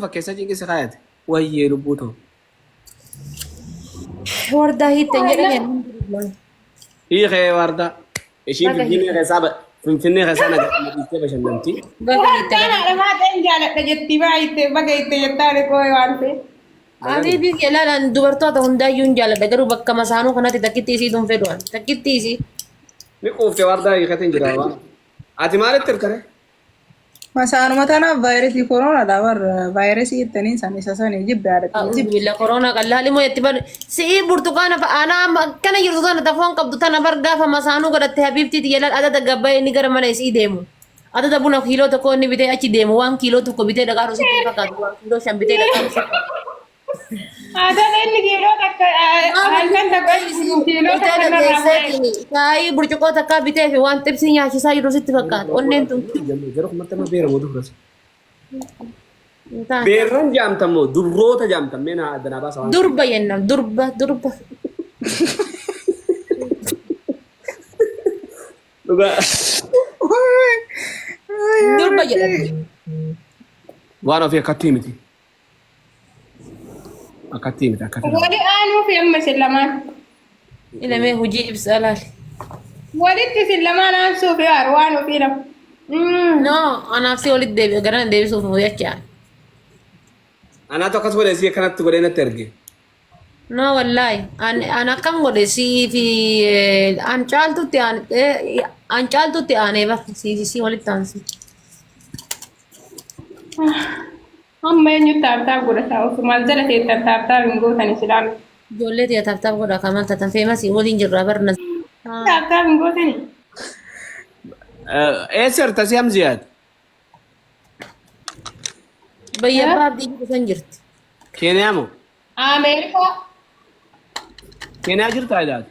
Fakkeessaa cinqisi kaayate. Wayyee lubbuu ta'u. Wardaa hiittan jedhani alhamdulillah. Hiikee waardaa. Ishiin Baga Finfinnee keessaa Finfinnee keessaa na dhiistee bashannanti. Baga hiitte Wardaan haadha maateen jaaladha jetti baay'ite baga itti jettaan koo waan ta'eef. Habiibii kee ilaalaan dubartoota hundaayyuu hin jaaladha garuu bakka masaanuu kanatti takkitti isii tun fedhu an takkitti isii. Ni quufte waardaa hiikateen jira waan. Ati maalitti hirkare? Masaanuma tanaaf vaayirasii koronaadha bar vaayirasii jettanii san isa sani jibbe haadha tiyya A'uudhu jibbe. billah koronaa qallaali moo itti bar si'ii burtukaana fa'a anaa amma akkana jirtu tana tafoon qabdu tana bar gaafa masaanuu godhatte habiibtii tiyya laal adada gabbayee inni gara mana isii deemu. Adada buna kiiloo tokko inni bitee achi deemu waan kiiloo tokko bitee dhaqaa dhufu sitti hin fakkaatu waan kiiloo 5 bitee dhaqaa dhufu. Aadaan inni kiiloo takka halkan takka kiiloo takka Hoteela narraa bu'e. geesseeti shaayii burcuqqoo takkaa bitee fi waan xibsii nyaachisaa jiru sitti fakkaata. Onneen tun. Jara kumatti amma beera moo dubras? Hin taane. Beerran jaamtan moo dubroota jaamtan mee naa adda naa baasa waan. Durba jenna durba durba. Dhugaa. Durba jedhama. Waan ofii akkatti miti. Akkatti miti akkatti. Wali aanuu fi amma isin lamaan. Ilamee hojii ibsaa laali. Walitti isin lamaan aansuu fi waar waan ofii lama. No, anaaf si walitti deebi'a garana deebisuuf hojjechaa. Anaatu akkas godhe si akkanatti godhee natti erge. No wallahi an an akkam godhe sii fi an caaltutti aan an caaltutti aanee bar sii fi sii walitti aansi. Amma eenyu taaptaap godhata ofumaal jala teettan taaptaap hin gootani silaa. Ijoollee tiyya taaptaap godha kamal tatan feemasii waliin jirra bar na. Taaptaap hin gootani. Eessa jirta si Hamziyaat? Bayya abbaa abdii jiru san jirti. Keeniyaa moo? Ameerikaa. Keeniyaa jirtaa ilaali?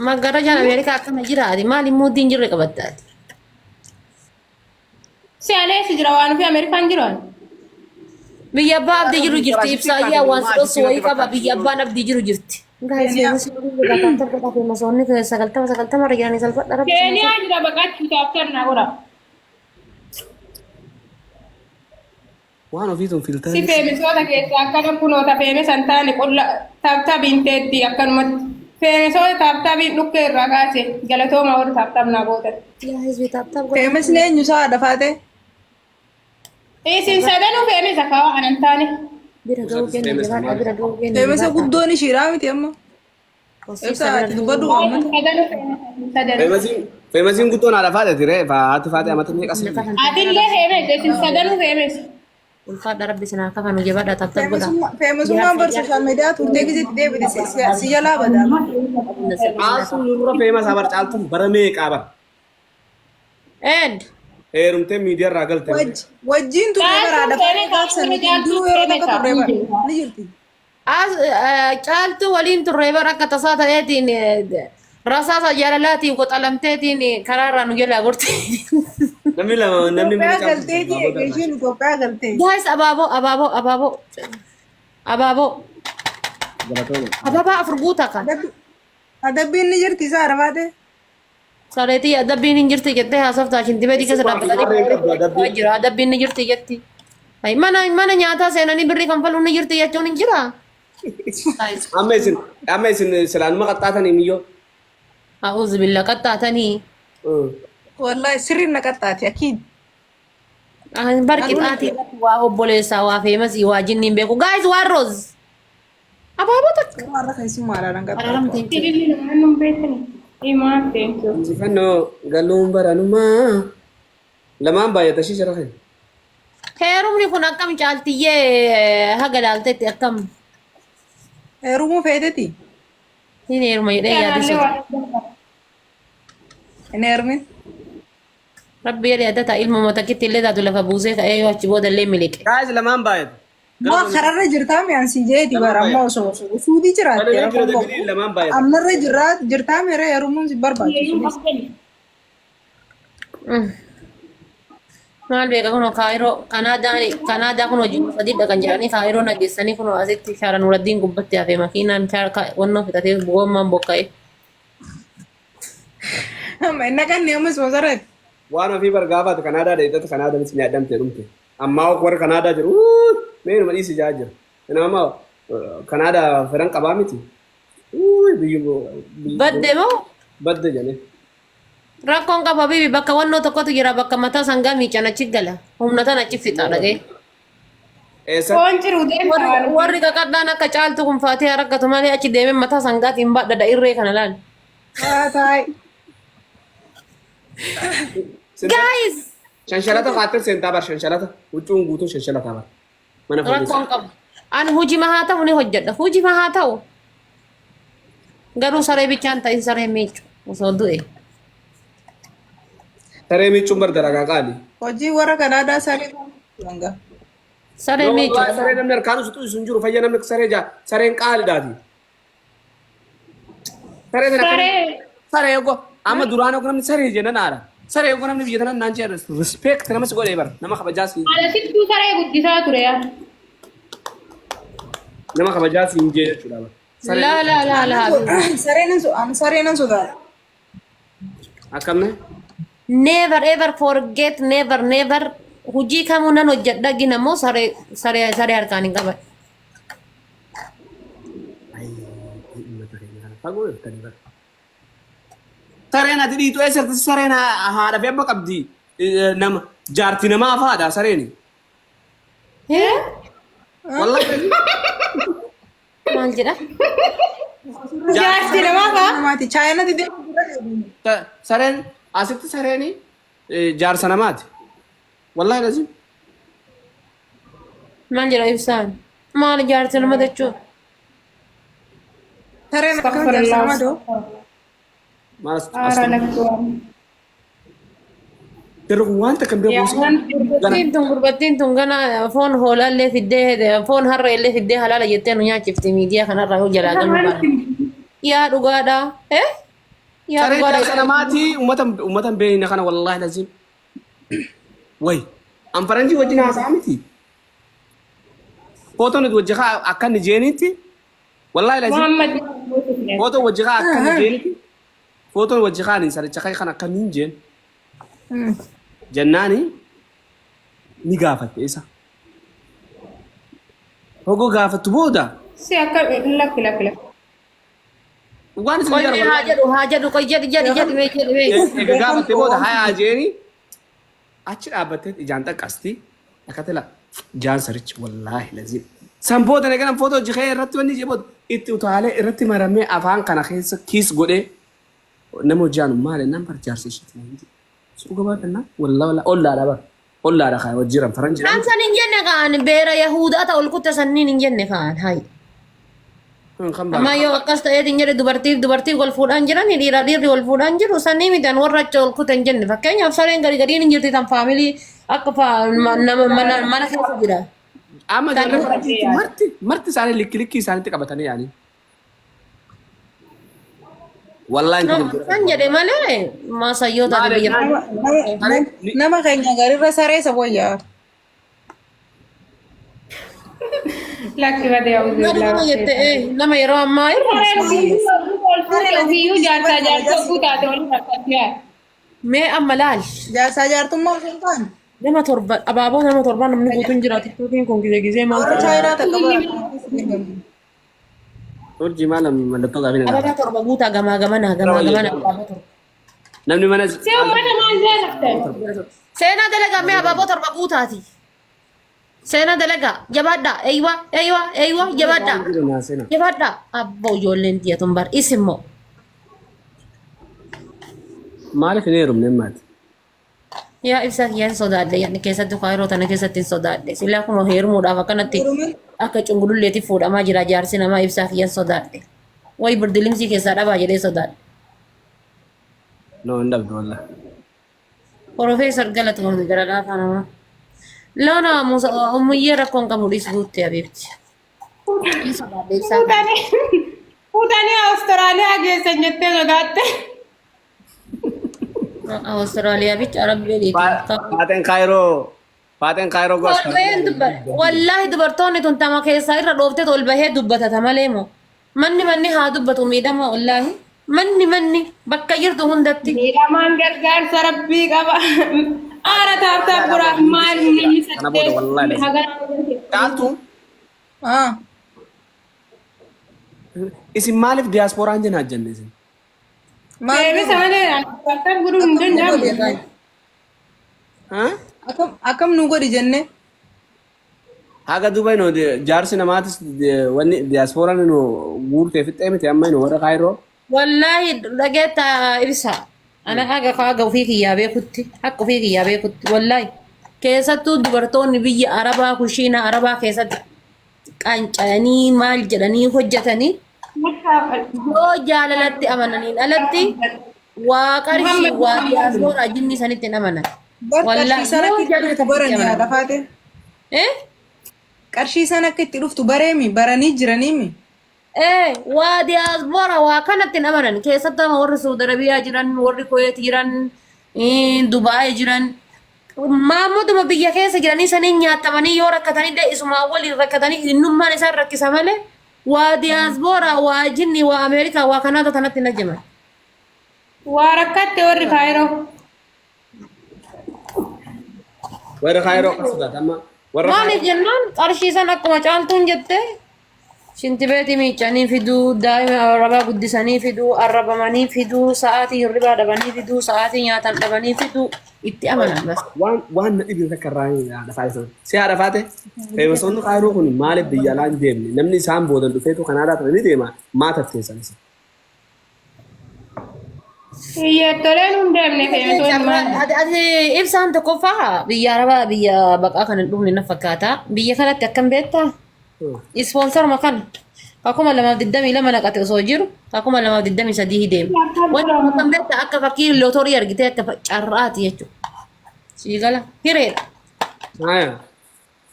Maggarajaan Ameerikaa akkana jira ati maali muuddiin jirre qabatta ati. Si alee si jira waan ofii Ameerikaan jiru ani. Biyya abbaa abdii jiru jirti ibsaayyaa waan si dhossu wayii qaba biyya abbaan abdii jiru jirti. Keeniyaa. 90 90 irra jiranii salphadha rabbi. Keeniyaa jira baqachuu taaptaap naa godha. Waan ofii tun Si filtarri. feemisoota keessaa akkana kunoota feemisa hin taane qulla taaptaabiin teetti akkanumatti. Feemisoota taaptaabiin dhukkee irraa kaase galatooma warri taaptaab naa gootan. Yaa hizbi taaptaap godha. Feemisni eenyu isaa haadha faatee? Isin sadanuu feemisa kaawaa anan taane. Bira ga'uu kenna jabaadha bira ga'uu kenna Feemisa jabaadha. guddoon ishiidhaa miti amma. Horsiisa Ibsa bira ati ga'uu. dubbadhu uummata. Sadanuu feemisa sadanuu. Feemasiin feemasiin guddoon haadha faate tiree haati faate amata meeqa sirrii. Atillee feemisa isin sadanuu feemisa. Ulfaadha rabbi sinaa kafanu jabaadha taaptaap godha. Feemasummaan bar sooshaal miidiyaa turtee gizeetti deebite si jalaa badaa. Caaltuun nurra feemasaa bar caaltuun bara meeqaa bar. And Heerumtee miidiyaa irraa galte. Wajjiin turre bara haadha faatee gaafsan nuti duruu yeroo takka turre bara ni jirti. As caaltuu waliin turre bar akka tasaa ta'eetiin rasaasa jaalalaatiin qoxalamteetiin karaa irraa nu jalaa gorte. Namni lama namni mana Itoophiyaa caaltuu galteeti irraa booda irraa. ishiin Itoophiyaa galtee. Guys abaaboo abaaboo abaaboo abaaboo Galatooma. ababaa afur guutaa kan. Adabbiin ni jirti isaa haadha faatee. Sareetii adabbiin hin jirti jettee haasoftaa shintibeetii keessa dhaabbatanii Harreen qabdu adabbiin. jira adabbiin ni jirti jetti. Ay, Mana mana nyaataa seenanii birrii kanfaluun ni jirti jechuun hin jira. Amma isin amma isin silaanuma qaxxaatanii miyyoo. A'uuzu billah qaxxaatanii. Wallahi sirriin na qaxxaati akiid. Bar qixaatii irratti waa obboleessaa waa feemasii waa jinniin beeku. Guys waan roos. Abaaboo takka. Warra keessummaadhaan qaxxaatu. Araramte hin jiru. Ililli namaan nun beekani. Imaa thank you. Injifannoo galuun baranumaa. Lamaan baay'ata ishii jara kan. Heerumni kun akkam caaltiyyee haga laaltetti akkam Heerumuu feeteti? hin heeruma jedhee yaadee Kanaallee sodaa. waan adda. Hin heerumin. Rabbi jedhee adda ta'a ilma takkitti illee taatu lafa buusee ka'ee yoo achi booda illee miliqe. Guys lamaan baay'ata. Maa kararra jirtaa mi'aan si jeeti bara amma osoo osoo suudii jiraatte Kana rakkoon jira qabu. dagrii lamaan baay'ata. Ammarra jirraa jirtaa mi'ee heerumuun si barbaachisu. Maal beeka kunoo kaayiroo Kanaadaa Kanaadaa kunoo jiru sadii dhaqan jedhanii kaayiroo nageessanii kunoo asitti shaara nuuraddiin gubbatti hafe makiinaan wannoo fixatee gommaan bokka'e. Amma inni kan amma ispoonsareeti. Waan ofii bar gaafaatu Kanaadaa dheedhatu Kanaadaanis ni adamte dhumte. Ammaa warra Kanaadaa jiru mee numa dhiisi jaa jira. Nama Kanaadaa fedhan qabaa miti. Biyyi Badde moo? Badde jedhee. Rakkoon qaba habiibi, bakka wannoo tokkotu jira, bakka mataa sangaa miican achi gala. Humna tan achi fixa dhagee. Eessa? Foon ciru deemta. Warri qaqadhaan akka caaltu kun faatee rakkatu malee achi deemee mataa sangaatiin baadhadha irree kana laal. Haa taa'e. Guys! Shanshalata kaattee seentaa bar, shanshalata. Huccuun guutuun shanshalata bar. Mana foolii. Rakkoon qabu. Ani hojii haa ta'u ni hojjedha. Hojii haa ta'u. Garuu saree bichaan ta'in, saree miicu osoo du'e. Saree miicuun bar dalagaa qaali. Hojii warra Kanaadaa saree hanga. Saree miicu. Saree namni harkaan usutu sun jiru fayya namni saree jaa sareen qaaliidhaati. Saree sana Saree. Saree go amma duraan oguu namni saree jennan haadha. Saree oguu namni biyya tanaan naan jedhan respect nama si godhee bara nama kabajaa si Haala sittuu saree guddisaa ture yaa. Nama kabajaa si hin jee jechuudha bara. Saree Laa laa laa laa. Saree nan sodaadha. Akkamne? Never ever forget, never never. Hojii kamuu nan hojjedha, gina immoo saree saree saree harkaan hin qaban. Fagoo jirtanii bara. Sareen ati dhiitu eessatti sareen haadha fi abba qabdi, nama jaartii namaa faadha sareeni. Wallahi. Maal jedha? Jaartii namaa faa? Namaati. Chaayinaatti deemu jira jedhu. Sareen asitti sareeni jaarsa namaati. Wallahi lazim. Maal jedha ibsaan? Maal jaartii nama jechuun? Sareen akkam jaarsa namaa doo? Maal as Haara lakkoon. Jarri kun wanta kan beeku. Gurbattiin tun gana foon hoolaallee fiddee, foon harreellee fiddee halaala jettee nu nyaachifti miidiyaa kanarraa yoo jalaa galuu baana. Yaa dhugaadha. Eh? Yaa Sareen dhugaadha. jaarsa namaati, uummata hin beekne kana, wallahi lazim. Way an faranjii wajjin haasa'a miti. Footoo nuti wajji kaa akka inni jeenitti, wallahi lazim. Muhammad. Footoo wajji kaa akka inni jeenitti, footoon wajji kaani saricha kai kan akka inni jeen. Jennaani ni gaafatte isa. Hogoo gaafattu booda Si akka lakki lakki lakki. waan isin Qoy mee jedhan haa jedhu, haa jedhu, qoy jedhi jedhi jedhi mee jedhi mee. Egaa gaafatte booda hayaa jeeni achi dhaabbattee ijaan xaqqasti akka tila jaan sarichi, wallaahi lazim. San booda eegalan footoo jikee irratti wanni jee booda itti utaalee irratti maramee afaan kana keessa kiis godhee nama hojii aanu maali naan bar jaarsa isheetti naan jedhe. Suuqa baadhannaa wallaa wallaa ollaadha bar ollaadha kaa wajjiran faranjii. Kan san hin jenne kaan beera Yahudaa ta'u ol kutte sanniin hin jenne kaan hayi. Kan Amma yoo akkas ta'eetiin jedhe, dubartiif dubartiin wal fuudhaan jiran, dhiira dhiirri wal fuudhaan jiru sanii miti, an warra achi ol kute hin jenne. Fakkeenyaaf sareen gadi gadiin hin jirti, tan faamilii akka nama mana keessa jira. Amma ijoollee faranjiitti marti marti isaanii likki likkii isaaniitti qabatanii yaanii. Wallaahi hin jiru. Kan jedhe malee maasayyoo taate biyya. Nama keenya garirra saree isa wayyaa. Lakki badee Nama jette nama yeroo ammaa irra. Ofiiyyuu jaarsaa jaartii hogguu taate waliin fakkaatti. Mee amma laal. Jaarsaa jaartummaa osoo hin taane. Nama torba abaaboo nama torba namni guutuun jira. TikTokiin kun gizee gizee maal Warra ta'e? Chaayinaa takka bara. Urjii maal mallattoo gaafii na Abaaboo gaafata. 7 guutaa, gamaa gamanaa gamaa gamanaa abaaboo 7. Namni mana Si uummata maal jaallattan? Seenaa dalagaa, mee abaaboo 7 guutaati. Seenaa dalagaa, jabaadhaa, eeywa eeywa eeywa, jabaadhaa. Seenaa. Jabaadhaa, abboo ijoolleen tiyatun bar isimmoo. Maaliif hin heerumne maati? Yaa ibsaa kiyyaan sodaadhe, yaadni keessatti kaayiroo tana keessatti hin sodaadhe. Silaa kun heerumuudhaaf akkanatti akka cungululleetti fuudhamaa jira jaarsi namaa, ibsaa kiyyaan sodaadhe. Wayi birdilimsii keessaa dhabaa jedhee sodaadhe. No, hin dhabdu wallah. Profeesar galatoomii gara laafaa namaa. Loona musa ummuyyee rakkoon qabu dhiis guutte habiibti. Hin sodaadhe ibsaa. Fuutanii Awustiraaliyaa geessan jettee sodaatte. Awustiraaliyaa bicha Arabbii dhiiti. Faaxeen Kaayiroo Faaxeen Kaayiroo gosa. Wallaahi dubartoonni tun tama keessaa irra dhooftee ol bahee dubbatata malee moo. Manni manni haa dubbatu miidhama, wallaahi. Manni manni bakka jirtu hundatti. Miidhamaan gargaarsa rabbii qaba. Aara tap tap godhaa maal namni Kana booda wallaahi saddeet lazim. hagana. Caaltuu Ah. isin maaliif diyaaspooraan jenna hajjanne isin? Maal Deebisa malee tap tap godhuun hin akkam nu godhi danda'amu. irraa? Haa? Akkam akkam nu godhi jenne? Haga duuba nu jaarsi namaatis wanni diyaaspooraan nu guurtee fixxee miti amma nu warra Kaayiroo. Wallaahi dhageetta ibsa. Ana haga haga ofii kiyyaa beekutti akka ofii kiyyaa beekutti wallaahi keessattuu dubartoonni biyya Arabaa kushiina Arabaa keessatti qanca'anii maal jedhanii hojjetanii yoo jaalalatti amananiin alatti waa qarshii waa diyaaspooraa jinni sanitti hin amanan. Bar qarshii Wallaahi sana yoo akka itti jaalala dhuftu takkitti baranii amanan. haadha faate. Eh? Qarshii sana akka itti dhuftu bareemi baranii jiraniimi. Ee, waa diyaaspoora waa kanatti hin amanan. Keessattuu amma warri Saudi Arabiyaa jiran, warri Kuweet jiran, Dubaay jiran. Maamuduma biyya keessa jiranii saniin nyaatamanii yoo rakkatanillee isumaan waliin rakkatanii innummaan isaan rakkisa malee waa diyaaspoora, waa jinni, waa Ameerikaa, waa Kanaadaa tanatti hin ajjaman. Waa rakkatte warri Kaayiroo. Warra Kaayiroo akkas sodaata amma warra Maaliif jennaan qarshii san akkuma caaltuun jette shintibeetii miiccanii fiduu, daa'ima arrabaa guddisanii fiduu, arrabamanii fiduu, sa'aatii hirribaa dhabanii fiduu, sa'aatii nyaatan dhabanii fiduu itti amanan bas. Waan waan na dhibe takka irraa haadha faate sana. Si haadha faate feemasoonni Kaayiroo kun maaliif biyya alaa hin deemne namni isaan boodan dhufeetu Kanaadaa ture ni deema maa tatteessan isin. Hiyyeettoleen hin deemne feemtoonni maal? Ati ati ibsaan tokkoffaa biyya arabaa biyya baqaa kan hin dhufne na fakkaata. Biyya kanatti akkam beektaa? Ispoonsaruma kana 2022 naqate osoo jiru 2023 deema. Wanti akkam beektaa akka fakkii lootorii argitee akka carraati jechuudha. Siigala hireedha. Haya.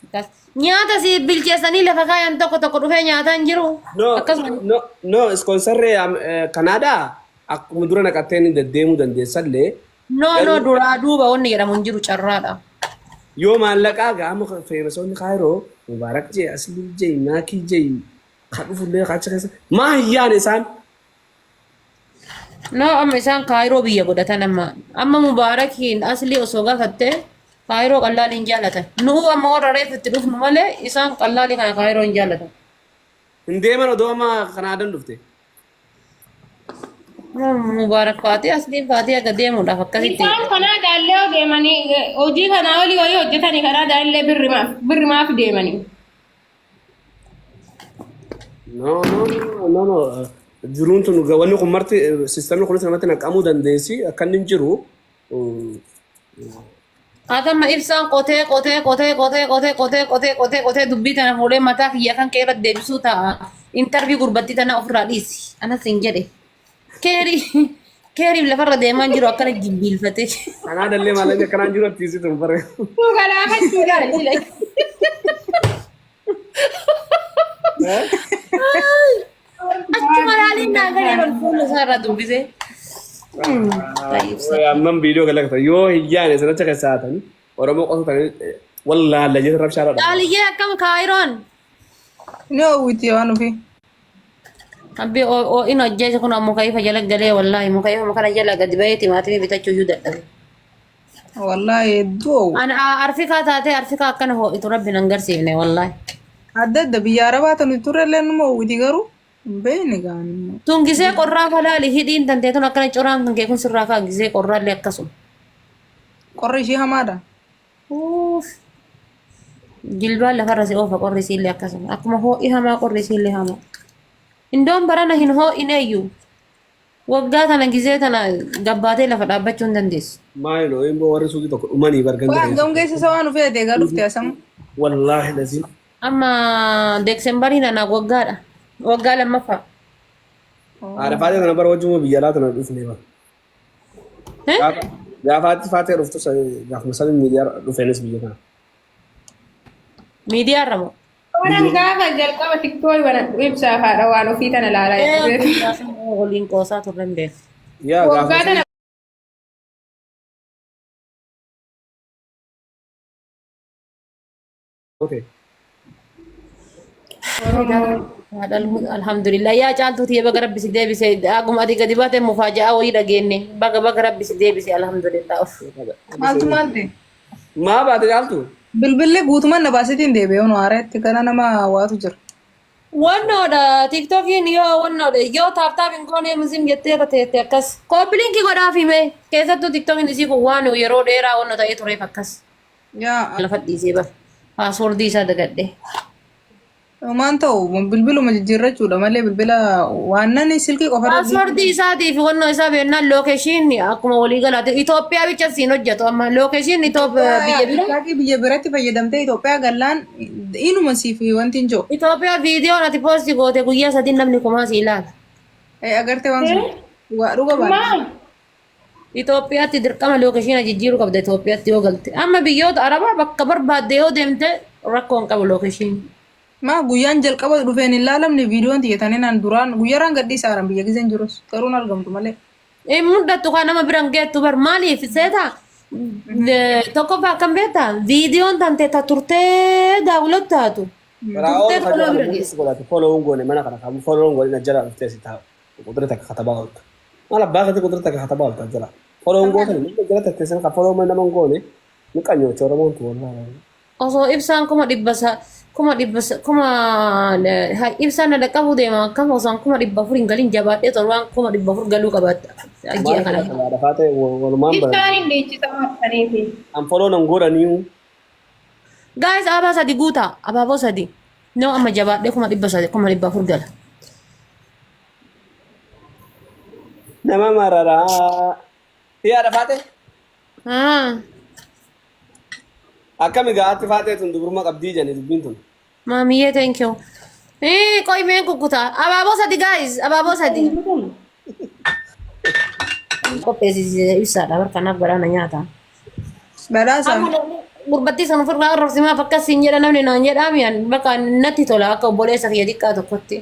Akkas. Nyaata si bilcheessanii lafa kaayan tokko tokko dhufee nyaataa hin jiru. No, Akkasuma. no, no, ispoonsarri Kanaadaa akkuma dura naqattee ni deddeemuu dandeessallee No, no, garuu duraa duuba wanni jedhamu hin jiru carraadha. Yoo maallaqaa gaama feemasoonni Kaayiroo Mubaarak jee Aslii jee Maakii jee ka dhufullee ka achi keessa maa hin yaane isaan. No, amma isaan Kaayiroo biyya godhatan amma. Amma Mubaarakiin Aslii osoo gaafatte Kaayiroo qallaalii hin jaalatan. Nu'uu amma warra reefu itti dhufnu malee isaan qallaalii kana Kaayiroo hin jaalatan. Hin deeman odoo amma Kanaadan dhufte. Mubaarak faatii Asliin faatii aga deemuudhaaf akkasitti. Isaan kanaa daallee yoo deemanii hojii kanaa olii olii hojjetanii kanaa daallee birrimaaf deemanii. No, no, no, no, no. Jiruun tun wanni kun marti sistemni kunis namatti naqamuu dandeessi akka inni hin jiru. Atama ibsaan qotee qotee qotee qotee qotee qotee qotee qotee qotee dubbii tana fuudhee mataa kiyya kan kee irratti deebisuu ta'a. Intarvii gurbattii tana ofirraa dhiisi. Anas hin jedhe. Keerii keeriif lafarra deemaa hin jiru akkana jibbiilfatee. Kanaa dallee maallaqni akkanaan jiru atti isitu bare. Tuu galaafachuudhaan. Achuma laaliin naa galee bal fuula isaa irraa dubbisee. Amman viidiyoo galakta yoo hin yaane sanacha keessaa haatan Oromoo qofa tanii wallaalla jeta rabshaa dha. Qaaliyyee akkam kaayiroon? Ni oowwiti waan ofii. Abbi in hojjeese kun mukayyifa jala galee wallaahi mukayyifa kana jala gadi bahee timaatimii bitachuu iyyuu dadhabe. Wallaahi hedduu oowwa. Ana arfikaa taatee arfikaa akkana ho'itu rabbi nan garsiifne wallaahi. Adda adda biyya arabaa tanu turrellee numa oowwiti garuu hin beekne gaanii. Tun gisee qorraa falaali hidhiin tantee tun akkana coraan kan kee kun sirraa kaa gisee qorraallee akkasuma. Qorri ishii hamaadha. Uuff. Jilbaan lafarra si oofa qorri isiillee akkasuma. Akkuma hoo'i hamaa qorri isiillee hamaa. Indoon barana hin hoo'ineeyyu. Waggaa tana gisee tana gabbaatee lafa dhaabbachuu hin dandeessu. Maali noo immoo warri suuqii tokko dhumanii bar ganda Waan keessa. gam geessisa waan ufee eegaa dhufte asama. Wallaahi laziim. Amma Deeksembariin anaa waggaadha. Waggaa lammaffaa. Haadha faatee tana bara wajjuma biyya alaa tana dhufne bara. Eh? Gaafa gaafaatti faatee dhuftu gaafuma sana miidiyaa dhufeenis biyya kana. Miidiyaa irra moo? Waan gaafa jalqaba tiktooyi waan ibsaa haadha waan ofii tana laalaa Eh, jirtu. Waliin qoosaa turre hin beeku. Yaa Waggaa gaafa tana okay. Alhamdulillah yaa caaltuu tiyya baga rabbi si deebise akkuma ati gadi baate mufaaja'aa wayii dhageenne baga baga rabbi si deebise alhamdulillah. Maaltu maal ta'e? Maa baate caaltu? Bilbilli guutumaan na baasetiin deebi'ee nu haareetti gara nama waatu jira. Wannoodha tiktookiin yoo wannoodha yoo tap tap hin goone musim jettee irra teette akkas. Copy link godhaaf hime keessattuu tiktookiin isii kun waan yeroo dheeraa wanno ta'ee tureef akkas. Yaa Lafa dhiisee bar paaswoordii isaa dagadhe. Homaan ta'u bilbiluma jijjiirrachuudha malee bilbila waan nani silkii qofa irra Paaswoordii isaatii fi wannoo isaa beennaan location akkuma walii galaati. Itoophiyaa bicha siin hojjetu amma location Itoophiyaa biyya bira. Itoophiyaa biyya biratti fayyadamtee Itoophiyaa gallaan inuma siif wanti hin jiru. Itoophiyaa viidiyoon ati post goote guyyaa sadii namni kumaa si ilaala. Agartee waan sun waa dhuga baate. Maa? Itoophiyaatti dirqama location jijjiiruu qabda Itoophiyaatti yoo galte. Amma biyyoota Arabaa bakka barbaadde yoo deemte rakkoo hin qabu location. Maa guyyaan jalqaba dhufeen hin laalamne viidiyoon xiyyeetanii naan duraan guyyaraan gadhiisaaran biyya gizeen jirus garuu hin argamtu malee. Hin mul'attu kan nama biran geettu bar maaliif seeta tokkoffaa akkam beektaa viidiyoon tante ta turtee daawwilot taatu turtee follow bira geessu. Godhate follow goone mana kana kan follow goone na jala dhuftee si taa'u. Qudura takka katabaa oolta. Maal abbaa keetii qudura takka katabaa oolta jala. Follow gootan nama jala teessan kan follow nama hin goone ni qanyoocha Oromoon tu wallaahi. Osoo ibsaan kuma dhibba sa kuma dhibba sa kuma ha- ibsaan na dhaqqabuu deema akkam osoo 400,000 hin galin jabaadhee torbaan 400,000 galuu qabaadha ji'a kana. Lafaa ta'e walumaan bara. Ibsaan hin dhiichisa marsaniifi. An follow nan godhaniiyu. Guys abaa sadi guutaa abaaboo sadi. No amma jabaadhee 300,000 400,000 gala. Nama mararaa. Yaa dhafaate. Ah, Akkami gaatti faatee tun dubrummaa qabdii jedhani dubbiin tun. Maamiyyee thank you. Eh, qoy mee kukkuta. Abaaboo sadi guys, abaaboo sadi. Qopheessise ibsaadha bar kanaaf garaana nyaata. Badhaasa. Amma gurbattii sana ofirraa arrabsimaaf akkas siin jedha namni naan jedhaa miyaan bakka natti tola akka obboleessa kiyya xiqqaa tokkotti.